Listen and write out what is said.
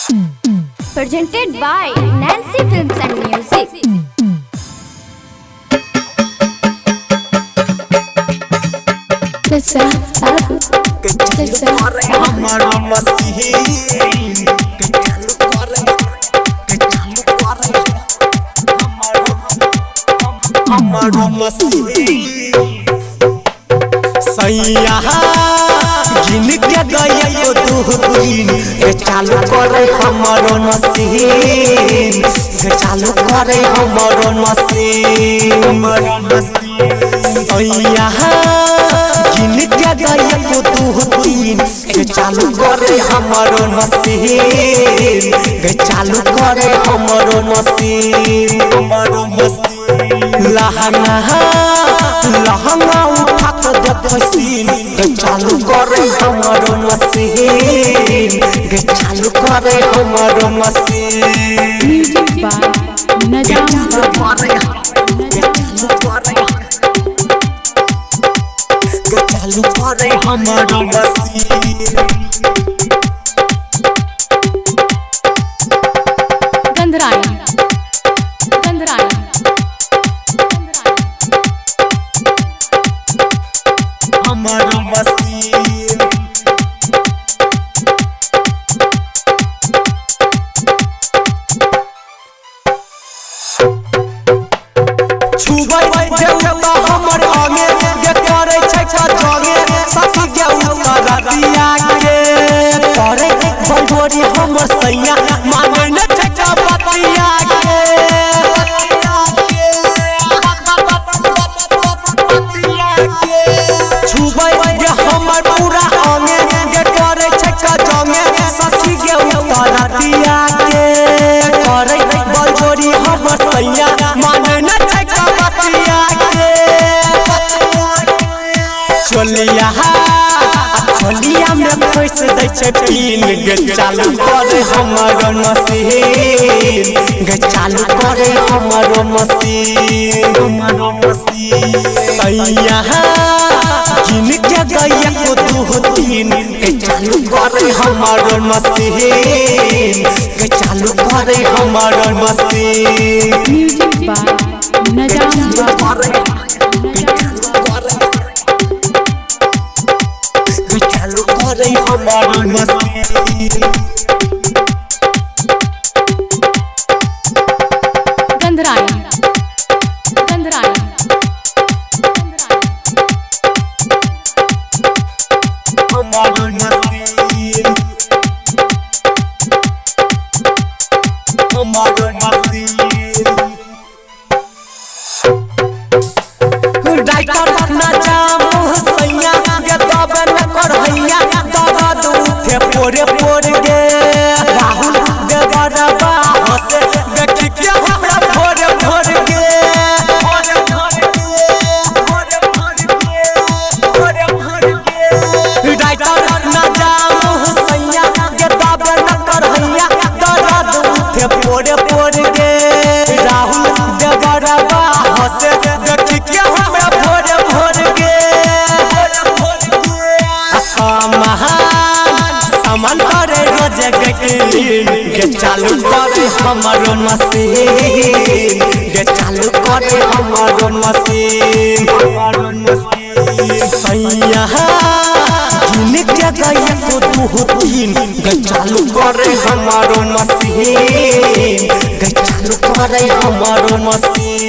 Presented by Nancy Films and Music. हमारा मसीह के चालू करे, के चालू करे हमारा मसीह। सैया गिन के गया 2 दिन के चालू करे हमारो मसीह, के चालू करे हमारो मसीह। सैया गिन के गया 2 दिन के चालू करे हमारो मसीह, के चालू करे हमारो मसीह, हमारो मसीह। लहंगा लहंगा उठा के देखसीन, के चालू करे हमारो मसीह, के चालू करे हमारो मसीह। Music by के Najam चालू Baba. करे, के चालू करे, के चालू करे हमारो मसीह। Gandrai. Gandrai. Gandrai. हमारो मसीह। छुबै देवता हमर अंगे गे करे छै कजंगे, सखी गे उतर दिया के करे बलजोरी हमर सैया, मानै न छै का बतिया के। छुबै गे हमर पूरा अंगे गे करे छै कजंगे, सखी गे उतर दिया के करे बलजोरी हमर सैया, मानै न छै का बतिया के। चलिया चलिया में फंस दै छै पीन, गे चालू करे हमर मसीह, गे चालू करे हमर मसीह, हमर मसीह। सैया गिन के गैया को 2 3 गे चालू करे हमर मसीह, गे चालू करे हमर मसीह। Music by Najam Baba. करे, गे चालू करे हमार मसीह। Gandrai. Gandrai. Gandrai. हमार मसीह, हमार मसीह। राइटर ना जाम सैया गे दबे न करहैया, दर्द उठे पोरे पोर गे। राहुल देवरबा हंसे देखी के हमरा भोरे भोर गे। भोरे भोर गे, भोरे भोर गे, भोरे भोर गे। राइटर ना जाम सैया गे दबे न करहैया, दर्द उठे पोरे पोर गे। राहुल देवरबा हंसे देखी के हमरा भोरे भोर गे। सामान सामान करे रोज गे, गे चालू करे हमरो मसीह, गे चालू करे हमरो मसीह, हमरो मसीह। सैया गिन के गैया को 2 3 गे चालू करे हमरो मसीह, गे चालू करे हमरो मसीह।